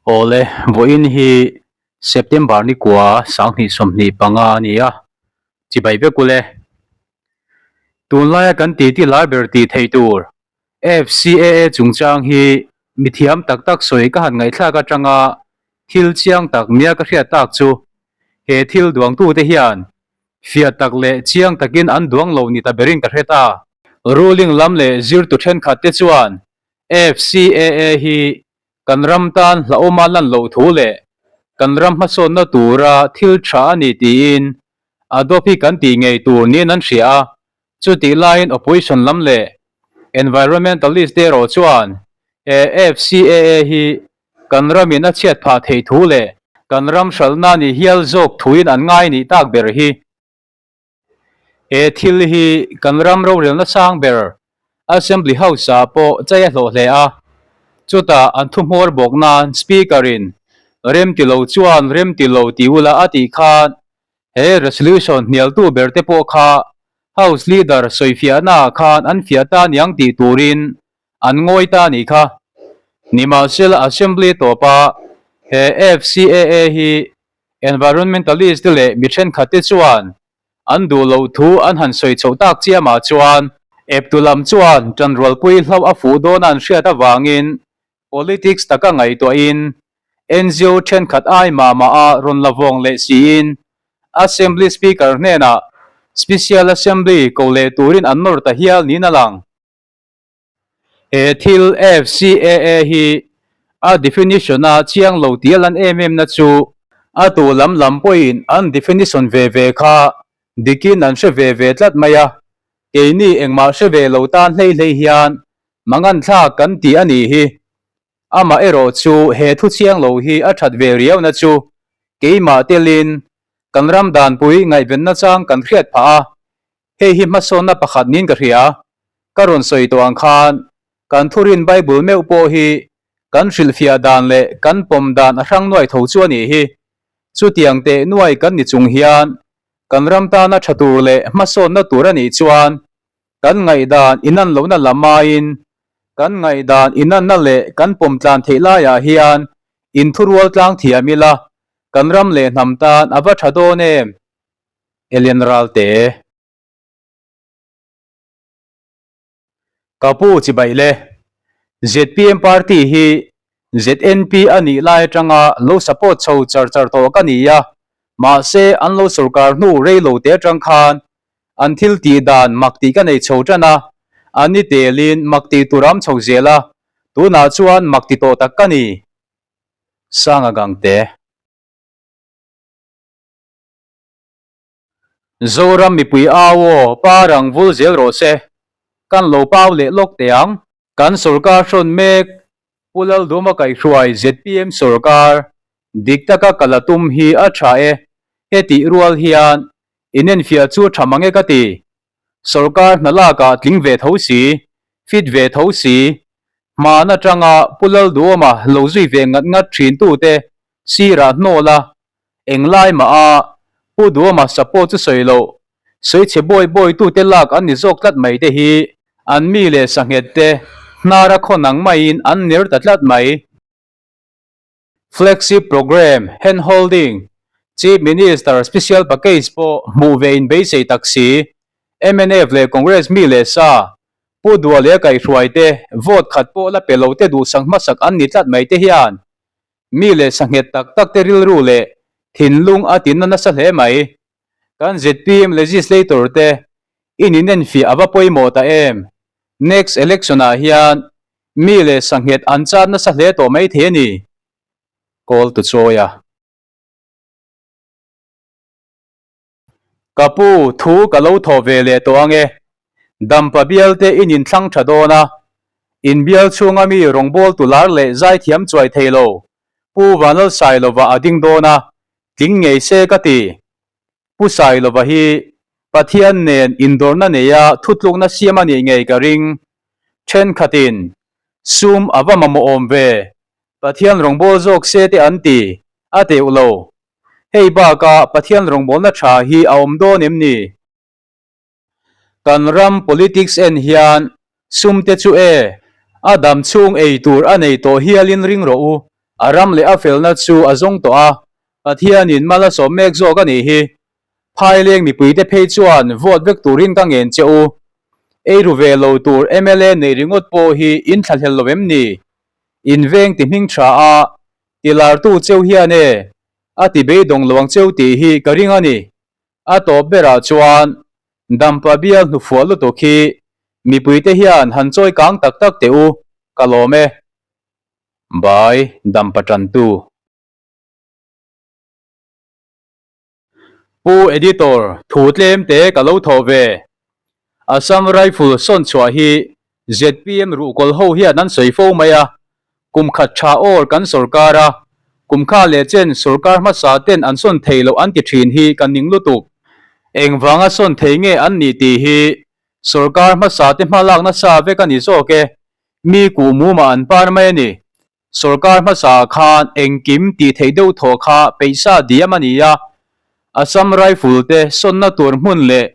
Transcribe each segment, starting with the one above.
Awle, vawiin hi September ni kua 2025 a ni a, chibai vek ule. Tunlaia kan titi lar ber tih theih tur FCAA chungchang hi mithiam tak tak sawi ka han ngaihthlak atanga thil chiang tak nia ka hriat tak chu he thil duangtute hian fiah tak leh chiang takin an duang lo ni ta berin ka hre ta. Ruling lam leh zirtu thenkhat te chuan FCAA hi kan ram tan hlauhawma lan loh thu leh kan ram hmasawnna tura thil tha a ni tiin adopt hi kan tih ngei tur niin an hria a, chutih laiin opposition lam leh environmentalist te erawh chuan he FCAA hi kan ramin a chhiat phah theih thu leh kan ram hralhna ni hial zawk thuin an ngai nih tak ber hi. He thil hi kan ram rorelna sang ber Assembly House-ah pawh chai a hlawh hle a, chutah an thuhmawr bawk nan Speaker-in rem ti lo chuan rem ti lo ti ula a tih khan he resolution hnialtu ber te pawh kha House Leader sawifiahnaah khan an fiah ta niang tih turin an ngawi ta nih kha. Nimahsela Assembly tawpa he FCAA hi Environmentalist te leh mi thenkhat te chuan an duh loh thu an han sawi chhoh tak chiamah chuan eptu lam chuan tanrualpui hlauh a fuh dawn a an hriat avangin politics taka ngaihtuahin NGO thenkhat ai mah mah a rawn la vawng leh siin Assembly Speaker hnenah Special Assembly ko leh turin an nawr ta hial niin a lang. He thil FCAA hi a definition a chiang lo tih a lan em em na chu a tu lam lam pawhin an definition ve ve kha dikin an hre ve ve tlat mai a, keini engmah hre ve lo tan hlei hlei hian manganthlak kan tih a nih hi. Amah erawh chu he thu chiang lo hi a that ve riau na chu keimah telin kan ram danpui ngaihvenna chang kan hriat phah a, Hei hi hmasawnna pakhat niin ka hria. Ka rawn sawi tawh ang khan kan thurin Bible meuh pawh hi kan hrilhfiah dan leh kan pawm dan a hrang nuai tho chu a nih hi. Chutiang teh nuai kan ni chung hian kan ram tana tha tur leh hmasawnna tur a nih chuan kan ngaihdan inan lohna lam aiin kan ngaihdan inanna leh kan pawm tlan theih laiah hian inthurual tlang thiam ila kan ram leh hnam tan a va tha dawn em? Elian Ralte. Ka pu chibai le. ZPM party hi ZNP a nih lai atanga lo support chho char char tawh ka ni a, mahse an lo sorkar hnu rei lo te atang khan an thil tih dan mak tih ka nei chho tan a, an ni telin mak tih tur a awm chho zel a, tunah chuan mak ti tawh tak ka ni. Sanga Gangte. Zoram mipui au aw, pa rang vul zel rawh se. Kan lo pau leh lawk teh ang. Kan sorkar hrawn mek, Pu Lalduma kaihhruai zpm sorkar dik taka kal a tum hi a tha e, hetih rual hian inenfiah chu tha mang e ka ti. Sorkar hna lakah tling ve tho si, fit ve tho si, hman atanga Pu Lalduama lo zui ve ngat ngat thintute sirah hnawl a, Englai mah a, Pu Duama support chu sawi loh, sawi chhe bawi bawi tute lak an ni zawk tlat mai te hi an mi leh sanghet te hnar a khawn ang maiin an ner ta tlat mai. Flagship Programme, Hand Holding, Chief Minister Special Package pawh hmuh ve in beisei tak si, mnf leh Congress mi leh sa, Pu Dua leh a kaihhruai te vote khat pawh la pe lo te duhsak hmasak an ni tlat mai te hian Mi leh sanghet tak tak te rilru leh thinlung a tinna nasa hle mai. Kan zpm legislator te in inenfiah a va pawimawh ta em? Next election ah hian mi leh sanghet an chat nasa hle tawh mai thei a ni. Call to Chawia. Ka pu, thu ka lo thawh ve leh tawh ang e. Dampa bial te in inthlang tha dawn a, in bial chhunga mi rawngbawltu lar leh zaithiam chuai thei lo, Pu Vanlalsailova a ding dawn a, tling ngei se ka ti. Pu Sailova hi Pathian nen indawrna neia thutlukna siam a nih ngei ka ring. Thenkhatin, Sum a va mamawh awm ve, Pathian rawngbâwl zawk se te an ti, a teuh lo. Hei bakah Pathian rawngbawlna tha hi a awm dawn em ni? Kan ram politics en hian sum te chu e, a dam chhung ei tur a nei tawh hialin ring rawh u. A ram leh a felna chu a zawng tawh a, Pathianin mal a sawm mek zawk a nih hi. Phaileng mipuite phei chuan vote vek turin ka ngen che u. Ei ru ve lo tur mla neih ringawt pawh hi in thlahlel lo em ni? In veng ti hming tha a, ti lartu cheu hian e, a ti beidawng lo ang cheu tih hi ka ring a ni. A tawp berah chuan Dampa bial hnufuah lutuk hi mipuite hian han chawi kang tak tak teh u, ka lawm e. Bai Dampa tantu. Pu Editor, thu tlem te ka lo thawh ve. Assam Rifle sawn chhuah hi zpm ruhkawl ho hian an sawi fo mai a, kum khat tha awr kan sawrkar a, kum kha leh chen sawrkar hmasa ten an sawn thei loh an ti thin hi ka ning lutuk. Engvanga sawn thei nge an nih tih hi sawrkar hmasa te hma lak nasa vek a ni zawk e, mi kuh mumah an par mai a ni. Sawrkar hmasa khan engkim tih theih deuh thawh kha peihsa diam a ni a, Assam Rifle te sawnna tur hmun leh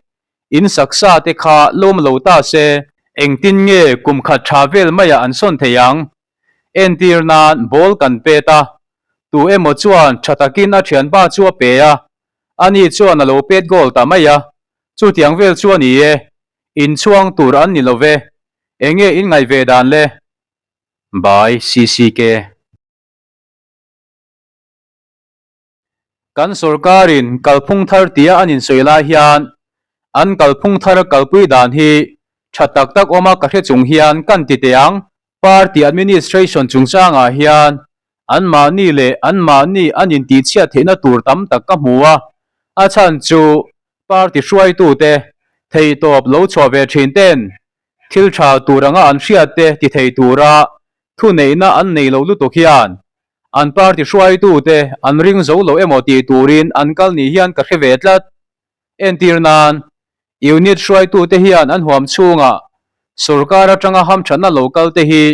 in saksa te kha lawm lo ta se, engtin nge kum khat tha vel maiah an sawn thei ang? Entir nan ball kan pet a, tu emaw chuan tha takin a thianpa chu a pe a, ani chuan a lo pet goal ta mai a, chutiang vel chu a ni e, inchhuang tur an ni lo ve, enge in ngaih ve dan le? By CCK. Kan sorkarin kalphung thar tia an insawi lai hian an kalphung thar kalpui dan hi tha tak tak awma ka hre chung hian kan ti teh ang. Party administration chungchangah hian anmahni leh anmahni an intihchhiat theihna tur tam tak ka hmu a, a chhan chu party hruaitute theihtawp lo chhuah ve thin ten Thil tha tur anga an hriat te ti thei tura thuneihna an nei lo lutuk hian an party hruaitute an ring zo lo emaw tih turin an kal ni hian ka hre ve tlat. Entir nan, unit hruaitute hian an huam chhungah sorkar atanga hamthatna lo kal te hi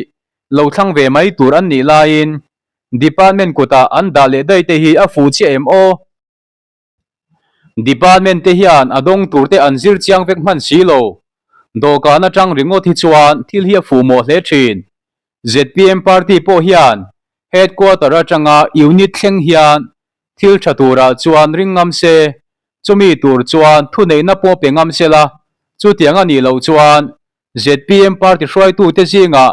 lo thlang ve mai tur an nih laiin department kutah an dah leh daih te hi a fuh chiah em aw? Department te hian a dawng tur te an zir chiang vek hman si lo. Dawhkan atang ringawt hi chuan thil hi a fuh mawh hle thin. Zpm party pawh hian headquarter atanga unit thleng hian thil tha turah chuan ring ngam se, chumi tur chuan thuneihna pawh pe ngam se la, chutiang a nih loh chuan zpm party hruaitute zingah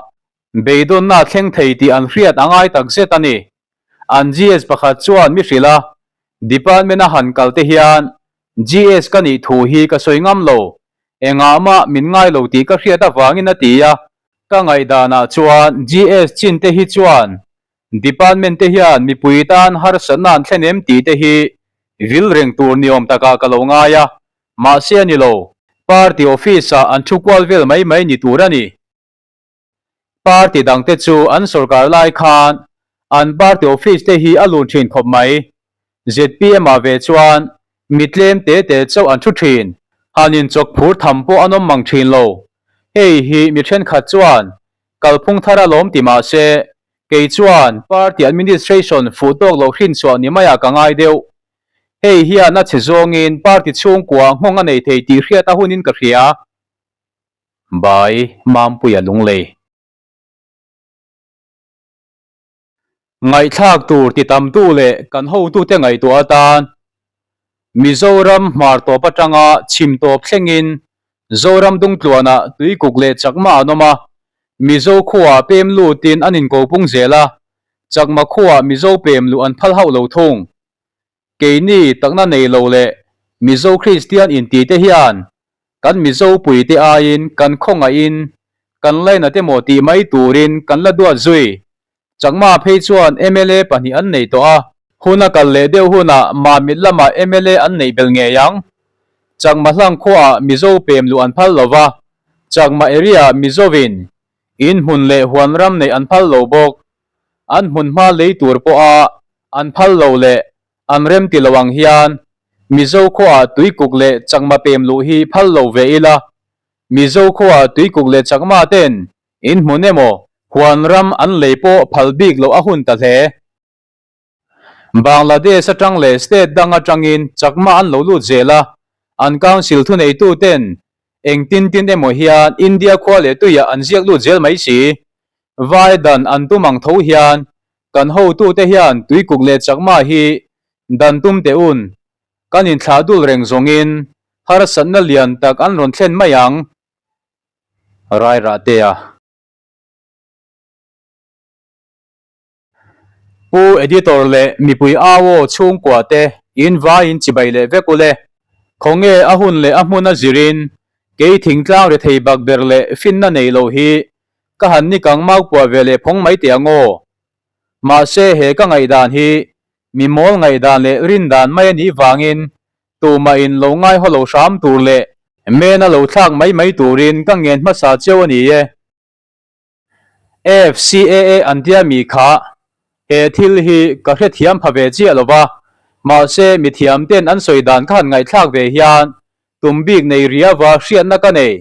beidawnna thleng thei tih an hriat a ngai takzet a ni. An GS pakhat chuan mi hrilh a, Department a han kal te hian GS ka nih thu hi ka sawi ngam lo, engah mah min ngai lo tih ka hriat avangin a ti a, ka ngaihdanah chuan GS chin te hi chuan Department te hian mipui tan harsatna an thlen em tih te hi vil reng tur ni awm takah ka lo ngai a, mahse a ni lo, Party office ah an thu kual vel mai mai ni tur a ni. Party dangte chu an sorkar lai khan an party office te hi a lun thin khawp mai. Zpm ah ve chuan mi tlem te te chauh an thu thin. Han inchawk phur tham pawh an awm mang thin lo. Hei hi mi thenkhat chuan kalphung thar a lawm ti mah se, kei chuan party administration fuh tawk loh hrinchhuah ni maiah ka ngai deuh. Hei hian a chhe zawngin party chhungkua nghawng a nei thei tih hriat a hunin ka hria. Bai Mampuia Lunglei. Ngaihthlak tur ti tamtu leh kan hotute ngaihtuah atan Mizoram hmar tawp atanga chhim tawp thlengin Zoram dungtluanah tuikuk leh chakma an awm a, Mizo khuaah pem lutin an inkopung zel a, chakma khuaah Mizo pem luh an phal hauh lo thung. Keini takna nei lo leh Mizo Kristian intite hian Kan Mizo puite aiin kan khawngaihin kan lainat emaw tih mai turin kan la duat zui. Chakma phei chuan mla pahnih an nei tawh a, hun a kal leh deuh hunah Mamit lamah mla an neih belh ngei ang. Chakma hlang khuaah Mizo pem luh an phal lo va, Chakma area Mizovin in hmun leh huan ram neih an phal lo bawk. An hmun hma lei tur pawha an phal lo leh An rem ti lo ang hian Mizo khuaah tuikuk leh chakma pem luh hi phal lo ve ila, Mizo khuaah tuikuk leh chakma ten in hmun emaw huan ram an lei pawh phal bik loh a hun ta hle. Bangladesh atang leh state dang atangin chakma an lo lut zel a, an council thuneitu ten engtin tin emaw hian India khua leh tuiah an ziak lut zel mai si. Vai dan an tum ang tho hian. Kan hotute hian Tuikuk leh Chakma hi dan tum teh un, kan inthlah dul reng zawngin harsatna lian tak an rawn thlen mai ang. Rairahtea. Pu Editor leh mipui au aw chhungkua te in vaiin chibai leh vek ule. Khawnge a hun leh a hmun a zirin kei thingtlang rethei bak ber leh finna nei lo hi ka han ni kang mau puah ve leh phawng mai teh ang aw. Mahse he ka ngaihdan hi mi mawl ngaihdan leh rindan mai a nih vangin tumah in lo ngai haw lo hram tur leh mena lo thlak mai mai turin ka ngen hmasa cheu a ni e. FCAA an tia mi kha he thil hi ka hrethiam pha ve chiah lo va, mahse mithiam ten an sawi dan ka han ngaihthlak ve hian tum bik nei riava hriatna ka nei.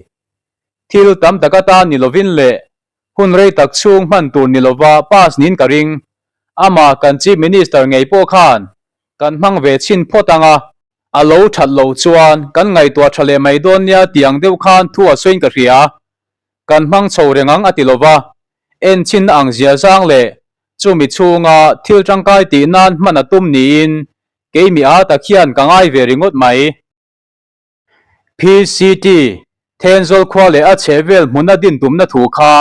Thil tam tak atan ni lovin leh hun rei tak chhung hman tur ni lova pass niin ka ring. Amah kan Chief Minister ngei pawh khan kan hmang ve chhin phawt ang a, a lo that loh chuan kan ngaihtuah tha leh mai dawn nia tih ang deuh khan thu a sawiin ka hria. Kan hmang chho reng ang a ti lova, enchinna ang zia zang leh chumi chhunga thil tangkai tih nan hman a tum niin keimi a tak hian ka ngai ve ringawt mai. PCT, Thenzawl khua leh a chhehvel hmuna din tumna thu kha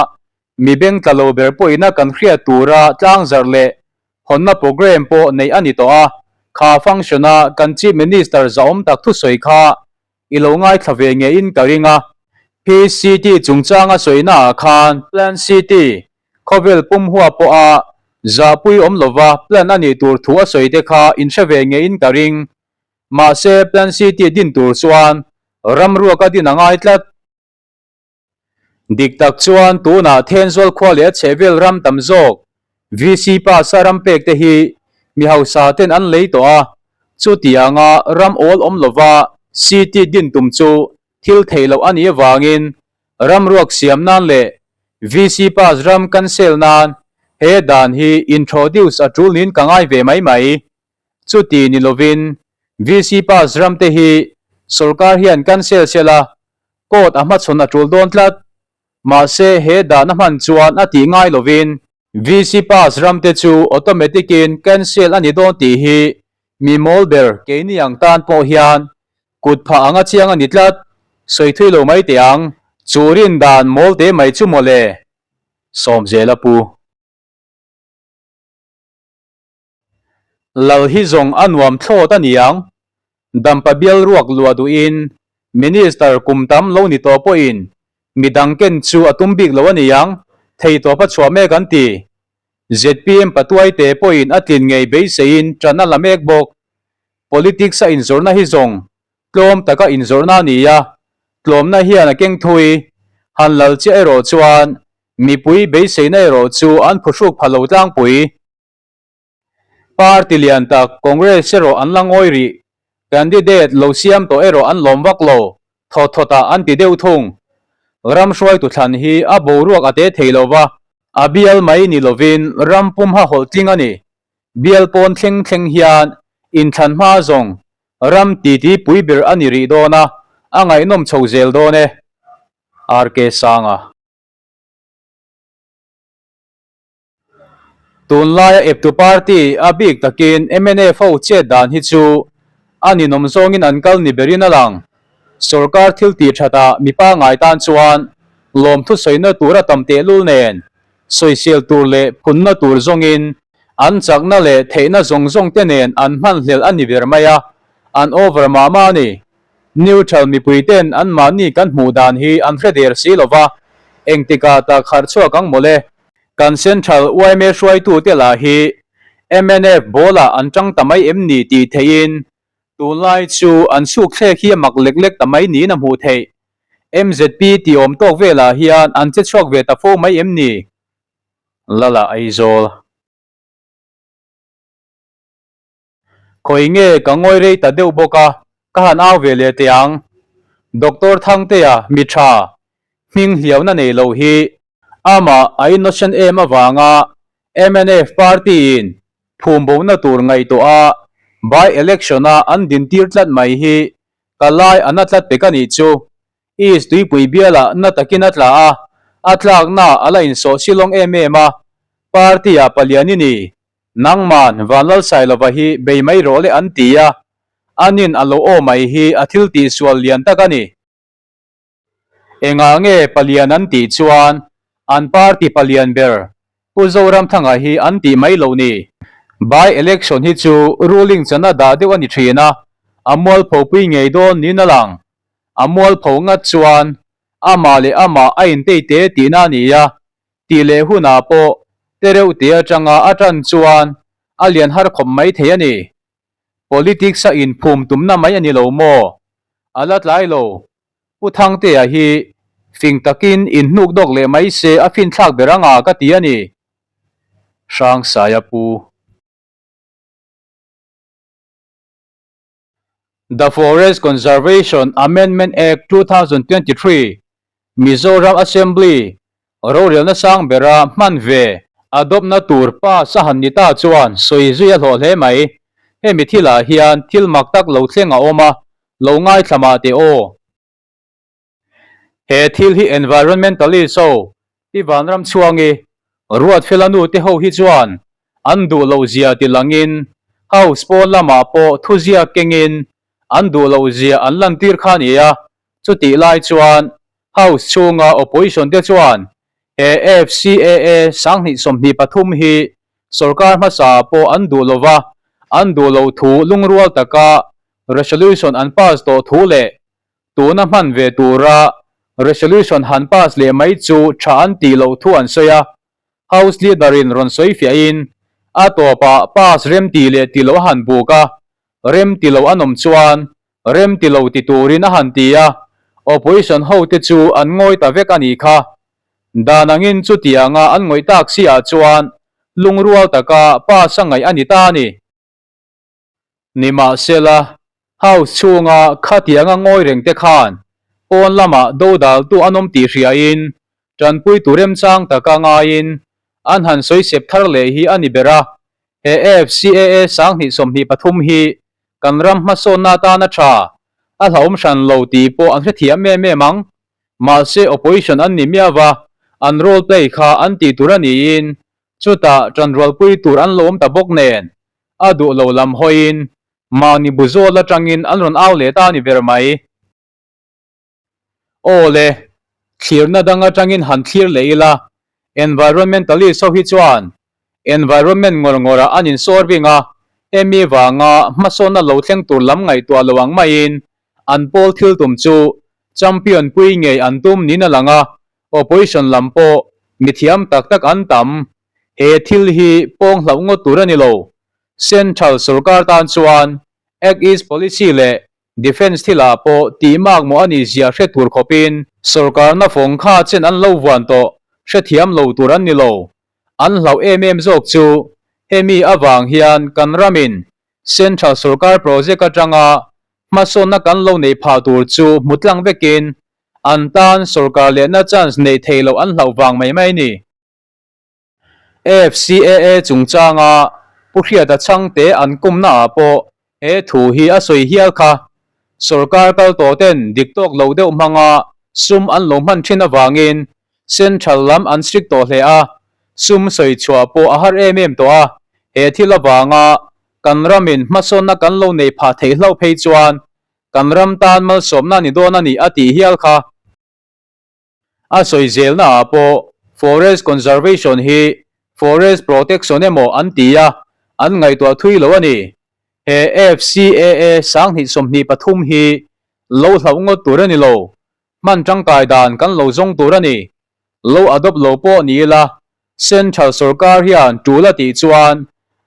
mi beng tla lo ber pawhina kan hriat tura tlangzarh leh hawnna programme pawh neih a ni tawh a, kha function-a kan Chief Minister zahawm tak thusawi kha I lo ngaithla ve ngeiin ka ring a. PCT chungchanga sawina ah khan Plan City khawvel pum hua pawha zahpui awm lova plan a nih tur thu a sawi te kha in hre ve ngeiin ka ring. Mahse Plan City din tur chuan ram ruak a din a ngai tlat. Dik tak chuan tunah Thenzawl khua leh a chhehvel ram tam zawk VC pass a ram pek te hi mi hausa ten an lei tawh a, chutianga ram awl awm lova city din tum chu thil theih loh a nih avangin ram ruak siam nan leh VC pass ram cancel nan he dan hi introduce a tul niin ka ngai ve mai mai. Chuti ni lovin VC pass ram te hi sorkar hian cancel sela Court a hmachhawn a tul dawn tlat. Mahse, he dan a hman chuan a tih ngai lovin VC pass ram te chu automatic in cancel a ni dawn tih hi mi mawl ber keini ang tan pawh hian kut phah anga chiang a ni tlat. Sawi thui lo mai teh ang. Chu rin dan mawl te mai chu mawle. Sawmzela pu. Lal hi zawng a nuam thlawt a niang. Dampa bial ruak luah duhin Minister kum tam lo ni tawh pawhin midang ken chu a tum bik lo a niang, thei tawp a chhuah mek an ti. Zpm patuaite pawhin a tlin ngei beiseiin ṭan a la mek bawk. Politics a inzawrhna hi zawng tlawm taka inzawrhna a ni a, tlawmna hian a keng thui. Han lal chiah erawh chuan mipui beiseina erawh chu an phuhruk pha lo tlangpui. Party lian tak Congress erawh an la ngawi rih, candidate lo siam tawh erawh an lawm vak lo, thawt thawt ah an ti deuh thung. Ram hruaitu thlan hi a boruak a te thei lo va, a bial mai ni lovin ram pum ha hawlh tling a ni. Bial pawn thleng thleng hian inthlan hma zawng ram titi pui ber a ni rih dawn a, a ngaihnawm chho zel dawn e. RK Sanga. Tunlaia eptu party a bik takin mnf ho chet dan hi chu a ninawm zawngin an kal ni berin a lang. Sorkar thil tih thatah mi pangngai tan chuan lawmthu sawina tur a tam tehlul nen sawisel tur leh phunna tur zawngin an chakna leh theihna zawng zawng te nen an hmanhlel a ni ber mai a, an over mah mah a ni. Neutral mipui ten anmahni kan hmuh dan hi an hre der si lova, engtikah tak harh chhuak ang mawle. Kan Central yma hruaitute lah hi mnf ball-ah an tang ta mai em ni tih theihin tunlai chu an chhuk thlek hi a mak lek lek ta mai niin a hmuh theih. MZP tih awm tawk velah hian an che chhuak ve ta fo mai em ni? Lala Aizawl. Khawi nge ka ngawi rei ta deuh bawk a, ka han au ve leh teh ang. Doctor Thangtea mi tha, hming hliauna nei lo hi amah a innocent em avanga mnf party-in phum bona tur ngaihtuah a by election-a an dintir tlat mai hi ka lai a na tlat pek a nih chu. East tuipui bialah na takin a tla a, a tlakna a la insawh silawng em em a, party-ah palian i ni. Nangman Vanlalsailova hi bei mai rawh le an ti a, anin a lo aw mai hi a thil tihsual lian tak a ni. Engah nge palian an tih chuan an party palian ber Pu Zoramthanga hi an tih mai loh ni. By election hi chu ruling chana dah deuh a ni thin a, a mualpho pui ngei dawn niin a lang. A mualpho ngat chuan amah leh amah a intei te tihna a ni a, tih leh hunah pawh tereuh te atanga a tan chuan a lian har khawp mai thei a ni. Politics a inphum tumna mai a ni lo maw? A la tlai lo. Pu Thangtea hi fing takin inhnuk dawk leh mai se a finthlak ber anga ka ti a ni. Hrangsaia Pu. The Forest Conservation Amendment Act 2023, Mizoram Assembly rorelna sang bera hman ve adopt-na tur pass a han ni ta chuan sawi zui a hlawh hle mai. Hemi thilah hian thil mak tak lo thleng a awm a, lo ngaithla mah teh aw. He thil hi environmentalist ho Pi Vanramchhuangi, Ruatfela nu te ho hi chuan an duh loh zia ti langin House pawn lamah pawh thuziak kengin an duh loh zia an lantir kha a ni a, chutih lai chuan House chhunga opposition te chuan he FCAA 2023 hi sorkar hmasa pawh an duh lova, an duh loh thu lungrual taka resolution an pass tawh thu leh Tuna hman ve tura resolution han pass leh mai chu tha an tih loh thu an sawi a, House leader in rawn sawi fiahin a tawpah pass rem ti leh ti lo a han buk a, rem ti lo an awm chuan rem ti lo ti turin a han ti a, opposition hote chu an ngawi ta vek a nih kha. Dan angin chutianga an ngawih tak si ah chuan lungrual taka pass a ngaih a ni ta a ni. Nimahsela, House chhunga khatianga ngawi reng te khan pawn lamah dodaltu an awm tih hriain tanpuitu remchang taka ngaiin an han sawi sep thar leh hi a ni ber a. He FCAA 2023 hi kan ram hmasawnna atana tha, a hlauhawm hran lo tih pawh an hrethiam em em ang. Mahse opposition an ni miau va, an role play kha an tih tur a niin chutah tanrualpui tur an lo awm ta bawk nen a duh lo lam hawiin mahni bu zawl atangin an rawn au leh ta a ni ber mai. Aw le, thlirna dang atangin han thlir leh ila, environmentalist ho hi chuan environment ngawr ngawrah an insawr bing a, hemi vanga hmasawnna lo thleng tur lam ngaihtuah lo ang maiin an pawl thil tum chu champion pui ngei an tum niin a lang a, opposition lam pawh mithiam tak tak an tam. He thil hi pawng hlauh ngawt tur a ni lo. Central sorkar tan chuan Act East Policy leh Defence thilah pawh tih mak maw a nih zia hre tur khawpin sorkarna fawng kha chen an lo vuan tawh hrethiam lo tur an ni lo. An hlauh em em zawk chu hemi avang hian kan ramin Central sorkar project atanga hmasawnna kan lo neih phah tur chu hmu tlang vekin an tan sorkar lehna chance neih theih loh an hlauh vang mai mai a ni. FCAA chungchanga Pu Hriata Chhangte an kumnaah pawh he thu hi a sawi hial kha. Sorkar kal tawh ten dik tawk lo deuh hmanga sum an lo hman thin avangin Central lam an strict tawh hle a, sum sawi chhuah pawh a har em em tawh a, he thil avanga kan ramin hmasawnna kan lo nei phah theih hlauh phei chuan kan ram tan malsawmna ni dawn a ni a tih hial kha. A sawi zelna ah pawh Forest Conservation hi Forest Protection emaw an ti a, an ngaihtuah thui lo a ni. He FCAA 2023 hi lo hlauh ngawt tur a ni lo, hman tangkai dan kan lo zawng tur a ni. Lo adopt lo pawh ni ila, Central sorkar hian tul a tih chuan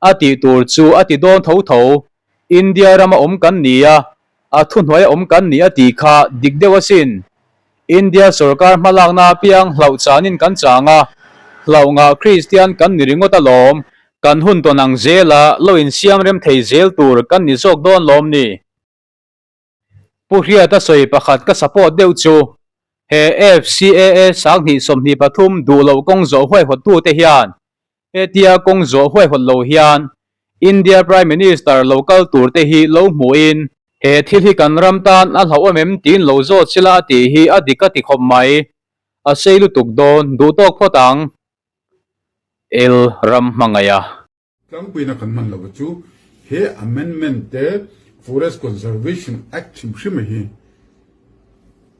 a tih tur chu a ti dawn tho tho. India rama awm kan ni a, a thuhnuaia awm kan ni a tih kha dik deuh asin. India sorkar hmalakna apiang hlauh chanin kan chang a, hlauh ngah Kristian kan ni ringawt alawm. Kan hun tawn ang zela lo insiam rem thei zel tur kan ni zawk dawn lawm ni? Pu Hriata sawi pakhat ka support deuh chu he FCAA 2023 duh loh kawng zawh huaihawt tute hian hetia kawng zawh huaihawt lo hian India Prime Minister lo kal tur te hi lo hmuhin he thil hi kan ram tan a hlauhawm em tiin lo zawt sila a tih hi a dik a ti khawp mai. A sei lutuk dawn duh tawk phawt ang. El ram hmangaih a. Tlangpuina kan hman lova chu he amendment te Forest Conservation Act hrim hrim a hi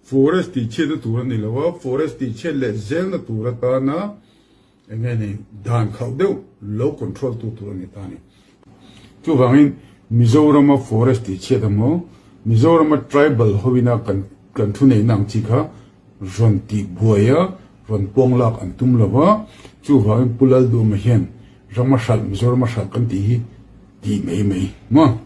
Forest tihchhiatna tur a ni lo a, Forest tihchhiat leh zelna tur atana eng nge ni dan khauh deuh lo control tu tur a ni ta a ni. Chuvangin Mizorama Forest tihchhiat emaw Mizorama Tribal hoina kan kan thuneihna ang chi kha rawn tih buai a, rawn pawng lak an tum lo va, chuvangin Pu Lalduhma hian rama hralh, Mizorama hralh kan tih hi tih mai mai maw?